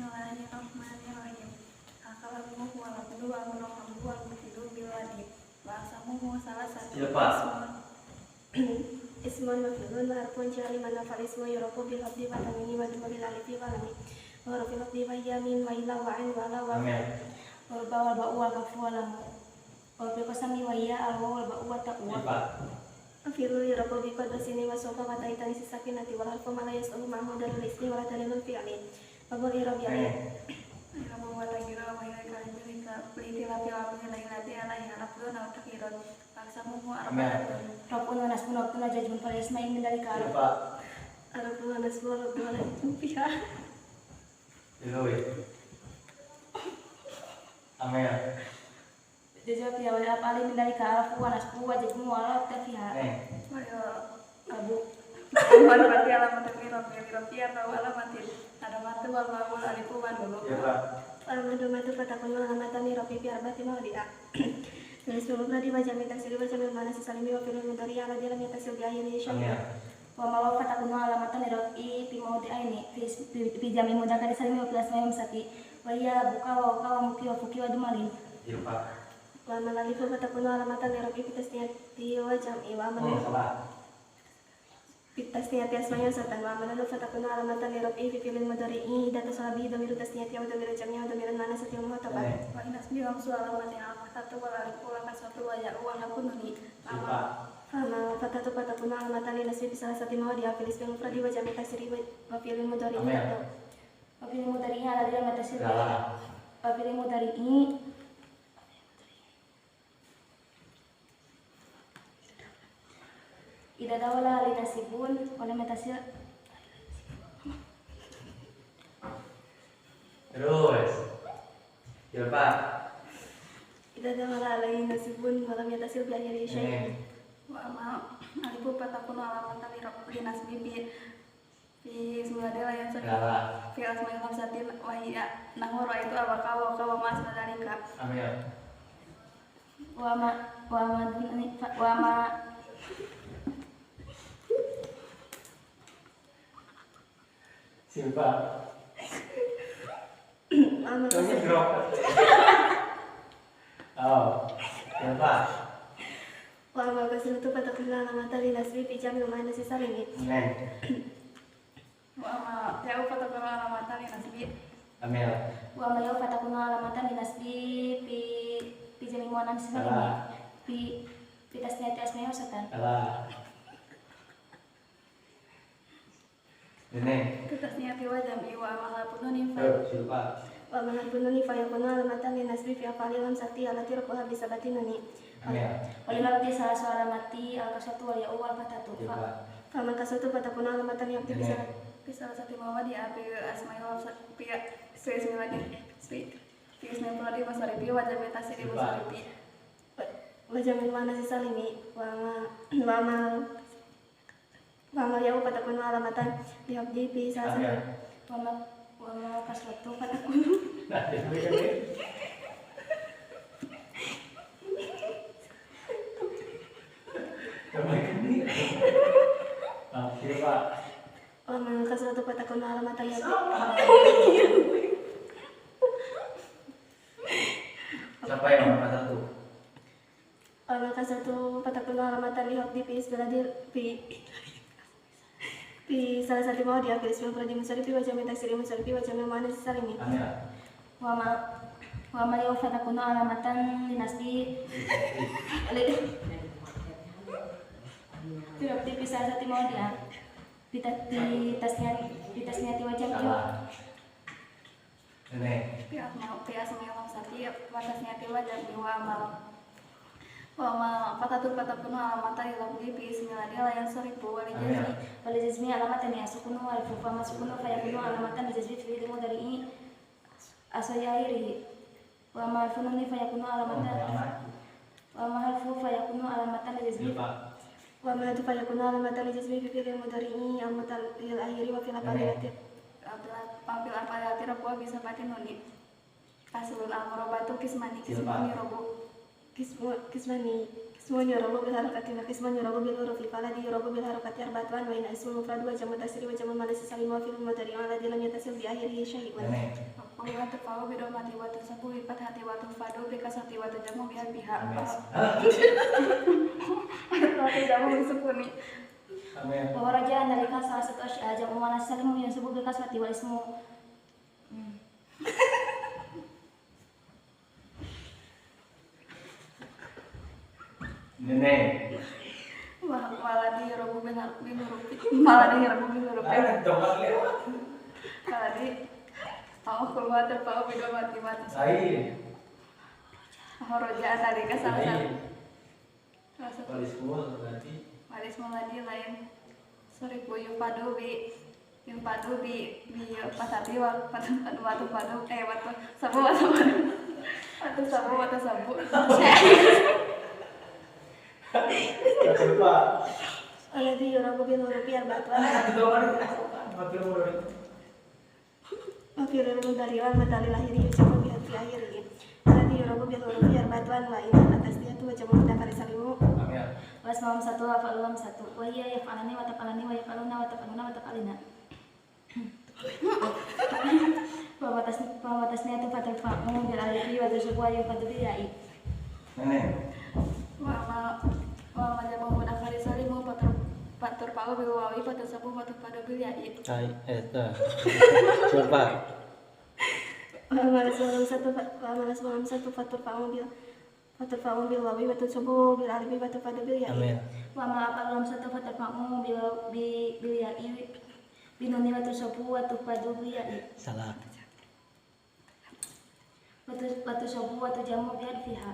Bismillahirrahmanirrahim. Al-kalamu huwa lafdhu wal murakkabu wal mufidu bil wadi. Wa aqsamuhu salah satu. Ismun wa fi'lun wa harfun jari mana fal ismu yurafu bil habdi wa tanwini wa dukhulil alifi wa lami wa hurufil habdi wa hiya min wa ila wa an wa la wa wal ba wal ba'u wal kafu wal lam wa bil qasami wa hiya al wa wal ba'u wa ta'u wa fi'lu yurafu bi qad wasini wa sawfa wa ta'itani sisakinati wal harfu ma la yas'alu ma'ahu darul ismi wa la dalilul fi'li wa bil i'rabi I'rabu wa taghiru wa hiya kalimah li tilafil lailati alaiha lafdhun aw taghirun. Aqsamuhu arba'atun. Raf'un wa nasbun wa waqfun wa jazmun fal isma min dalika Arafun wa nasbun wa waqfun wa jazmun fiha. Amel. Jazmu fiha wal af'ali min dalika arfu wa nasbu wa jazmu wa la fiha. Abu wal fati alamatul i'rabi li atau alamatin adamatu wal ma'ul alifu wa nunu. Al-madumatu fatakunu alamatan li rabbi fi arba'ati mawdi'a. Tulis mufradi wa jami taksiri wa jami ma'na salimi wa fi'il mudhari ala lam yatasil bi akhiri syai'. Wa ma wa fatakunu alamatan li rabbi fi mawdi'aini fi jami mudzakkar salimi wa fil asma'i khamsati wa hiya buka wa ka wa muki wa fuki wa dumalin. Wa ma alifu fatakunu alamatan li rabbi fi tasniyati wa jam'i wa ma fi tasniyati asma'i satan wa ma lahu fatakunu alamatan li rabbi fi fi'il mudhari'i idza tasala bihi dhamiru tasniyati aw dhamiru jam'i aw dhamiru ma'nasati wa mukhatabat. Wa in asmi khamsu alamatin al-fathatu wal alifu wal kasratu wa ya'u wa harfun nuni. Fama fatatu fatakunu alamatan li nasbi bi salasati mawdi'a fil ismi mufradi wa jami taksiri wa fi'il mudhari'i wa fi'il mudhari'i ala lam yatasil wa fi'il mudhari'i idza dawala li nasibun wa lam yatasil. Terus Silpa. Idza dawala alaihi nasibun wa lam yatasil bi akhiri syai'. Wa ma alifu fatakunu alamatan li nasbi bi fi ismi la yang fi asma'i khamsatin wa hiya nahwu ra'aitu abaka wa ka wa ma asma dzalika. Amil. Wa ma wa ma wa ma Silpa. Ini drop. Oh, Silpa. Wa ma kasratu fatakunu alamatan li nasbi fi jami ma'nasi salimi. Wa ma ya'u fatakunu alamatan li nasbi. Amil. Wa ma ya'u fatakunu alamatan li nasbi fi jami ma'nasi salimi fi tasniyati asma'i wasatan. Nene. Tasniyati wa jam'i wa ma harfun nuni fa. Wa ma harfun nuni fa yakunu alamatan li nasbi fi af'alil khamsati allati rafaha bi sabati nuni. Wa lil abdi salasu alamati al kasratu wal ya'u wal fathatu. Fa man kasratu fatakunu alamatan li abdi bi salasati mawadi fi asma'i khamsati fi ismi wadi fi ismi mufradi wa sarifi wa jami tasiri wa sarifi wa jami ma'nasi salimi wa ma wa ma ya'u fatakunu alamatan li abdi bi salasati wa ma kasratu fatakunu. Wa ma kasratu fatakunu alamatan li abdi. Siapa yang ma kasratu? Wa ma kasratu fatakunu alamatan li abdi fi isbiladi fi salasati mawdi'a fil ismi mufradi munsarifi wa jami taksiri munsarifi wa jami ma'nasi salimi. Wa ma ya'u fatakunu alamatan li nasbi li fi salasati mawdi'a fi tasniyati wa jam'i. Fi asma'i khamsati wa tasniyati wa jam'i wa ma wa ma fatatun fatakunu alamatan li lafzi fi ismi la yansarifu wa li jazmi wa li jazmi alamatan yasukunu wal fa masukunu fa yakunu alamatan li jazmi fi mudhari'i asayiri wa ma fununi fa yakunu alamatan wa ma harfu fa yakunu alamatan li jazmi wa ma fa yakunu alamatan li jazmi fi fi'il mudhari'i al-mutalil akhiri wa fil af'alati fil af'alati rabu bi sabati nuni. Faslun al-murabatu kismani kismani robu kismani Ismun yurabu bil harakati wa qismun yurabu bil hurufi faladi yurabu bil harakati arba'atun wa inna ismul mufrad wa jamu taksir wa jamu muannas salim wa fi'lul mudhari alladhi lam yattasil bi akhirihi syai'un. Wa tafa'u bi dhammati wa tansabu bi fathati wa tufadu bi kasrati wa tajamu bi biha. Wa tajamu bi sukuni. Wa raja nalika salah satu asya jamu muannas salim yansabu bi kasrati wa ismu. Nenek. Waladi yurabu bil hurufi. Waladi yurabu bil hurufi. Waladi tahu keluar terpau bi dhammati wa tansabu. Lain. Horoja nalika salah satu. Salah satu. Walismul berarti. Walismul ladi lain. Sorifu yufadu bi bi fatati wa watu padu watu sabu watu watu sabu watu sabu. Lupa. Alladhi yurabu bil hurufi arba'atun. Wa fi'lul mudhari wal badali lahiri yujamu bi hadfi akhirihi. Alladhi yurabu bil hurufi arba'atun wa inna at-tasniyatu wa jamu mudzakkar salimu. Wa asma'um satu wa fa'alum satu. Wa hiya yaf'alani wa taf'alani wa yaf'aluna wa taf'aluna wa taf'alina. Wa tasniyatu fatarfa'u bil alifi wa tushabu wa yufadu bil ya'i. Nenek. Wa ma jamu mudzakkar salimu fatur pa'u bil wawi fatansabu wa tufadu bil ya'i. Ai eta. Coba. Wa malas satu fatur pa'u bil wawi wa tansabu bil alifi wa tufadu bil ya'i. Amin. Wa ma af'alum satu fatur pa'u bil ya'i binuni wa tusabu wa tufadu bil ya'i. Salah. Wa tusabu wa tujamu bi hadfiha.